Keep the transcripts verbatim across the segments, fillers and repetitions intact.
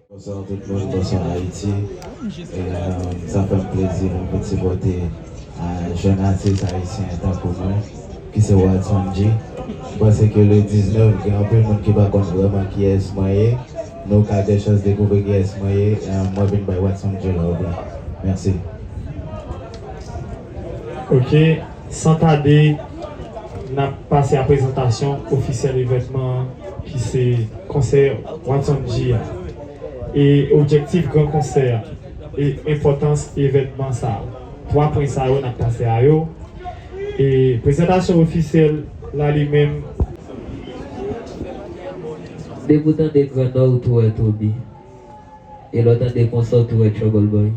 Bonswa tout moun, bonswa Ayiti. E, e, sa fè m plezi pou m vin sipòte, e, jèn atis ayisyen tankou mwen, ki se Watson G. M panse ke le diznèf, gen anpil moun ki pa konn vrèman kiyès mwen ye. Nou ka gen chans dekouvri kiyès mwen ye. E, mwen vin bay Watson G love la. Mèsi. Ok, san tade, n ap pase a prezantasyon ofisyèl evènman an, ki se konsè Watson G a. E objektif gran konsè a, e enpòtans evènman sa a. Twa pwen sa yo n ap pase a yo. E prezantasyon ofisyèl la li menm. Depi w tande Gran Nò, ou tou wè Toby. E lè w tande konsa, ou tou wè Trouble Boy.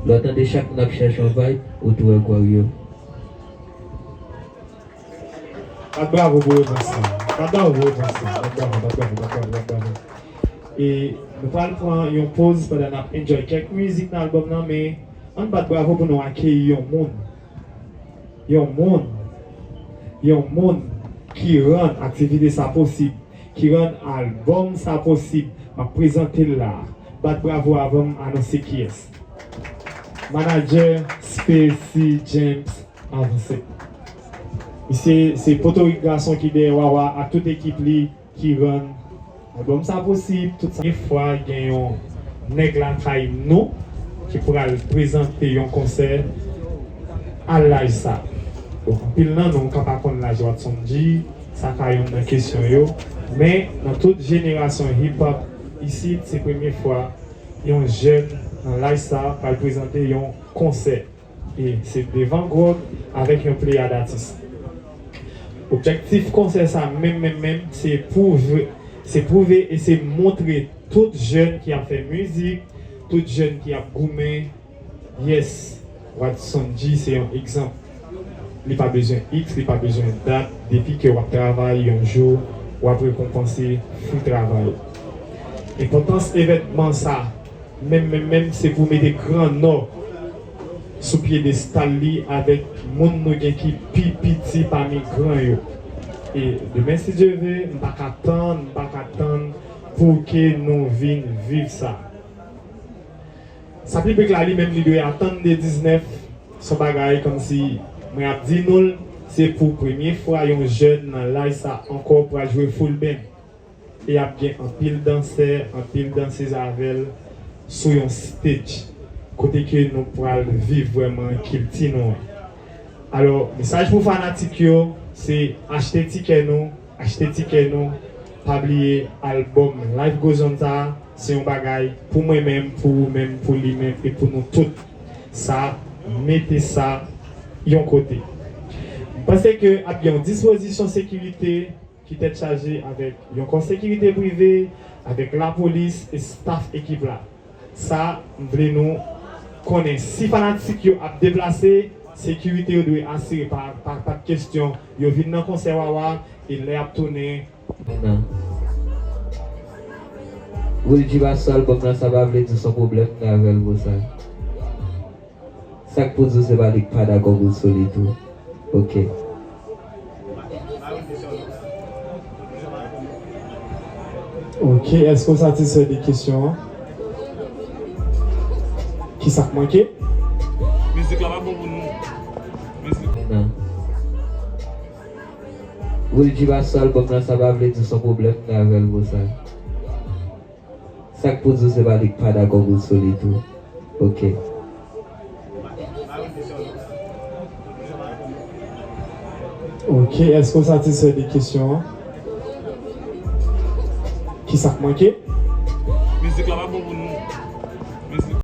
Lè w tande chak moun ap chèche yon vibe, ou tou wè Gwaryo. Bat bravo pou repons lan. Bat bravo pou repons lan. Bat bravo, bat bravo, bat bravo, bat bravo. E nou pral pran yon poz pandan n ap enjoy kèk mizik nan albòm nan, men ann bat bravo pou nou akeyi yon moun. Yon moun. Yon moun ki rann aktivite sa posib, ki rann albòm sa posib. M ap prezante l la. Bat bravo avan m anonse kiyès. Manadjè Spacey James Avancé. Misye se Potorik gason ki dèyè Wawa ak tout ekip li ki rann albòm sa posib, tout sa. Premye fwa gen yon nèg lakay nou ki pral prezante yon konsè a laj sa. Bon, anpil nan nou ka pa konn laj Watson G, sa ka yonn nan kesyon yo, men nan tout jenerasyon hip hop isit, se premye fwa yon jèn nan laj sa pral prezante yon konsè. E se devan Grog avèk yon pleyad atis. Objektif konsè sa menm, menm, menm, se pwouve, se pwouve e se montre tout jèn ki ap fè mizik, tout jèn ki ap goumen, yes, Watson G se yon egzanp. Li pa bezwen X, li pa bezwen dat, depi ke w ap travay, yon jou, w ap rekonpanse fwi travay ou. Enpòtans evènman sa, menm, menm, menm, se pou mete Gran Nò sou pyedestal li avèk moun nou gen ki pi piti pami gran yo. E demen, si Dye ve, m pa ka tann, m pa ka tann pou ke nou vin viv sa. Sa piblik la li menm li dwe atann de diznèf, se yon bagay kòmsi mwen ap di nou l, se pou premye fwa yon jèn nan laj sa ankò pral jwe full band. E ap gen anpil dansè, anpil dansez avè l sou yon stage, kote ke nou pral viv vrèman kilti nou an. Alò, mesaj pou fanatik yo, se achte tikè nou, achte tikè nou, pa bliye albòm Life Goes On sa, se yon bagay pou mwen menm, pou ou menm, pou li menm e pou nou tout. Sa, mete sa yon kote. M panse ke ap gen yon dispozisyon sekirite ki tèt chaje avèk yon kò sekirite prive, avèk lapolis e staff ekip la. Sa, m vle nou konnen, si fanatik yo ap deplase, sekirite yo dwe asire, pa, pa, pa t kesyon yo vin nan konsè Wawa e lè y ap tounen. Nan. Will G pa sou albòm nan, sa pa vle di se yon pwoblèm m gen avè l pou sa. Sa k pou di w se pa li k pa dakò pou w sou li tou. Ok. Ok, èske w satisfè de kesyon an? Kisa k manke? Mizik la pa bon pou nou. Mizik. Nan. Will G pa sou albòm nan, sa pa vle di se yon pwoblèm m gen avè l pou sa. Sa k pou di w se pa li k pa dakò pou w sou li tou. Ok. Ok, èske w satisfè de kesyon an? Kisa k manke? Mizik la pa bon pou nou. Mizik.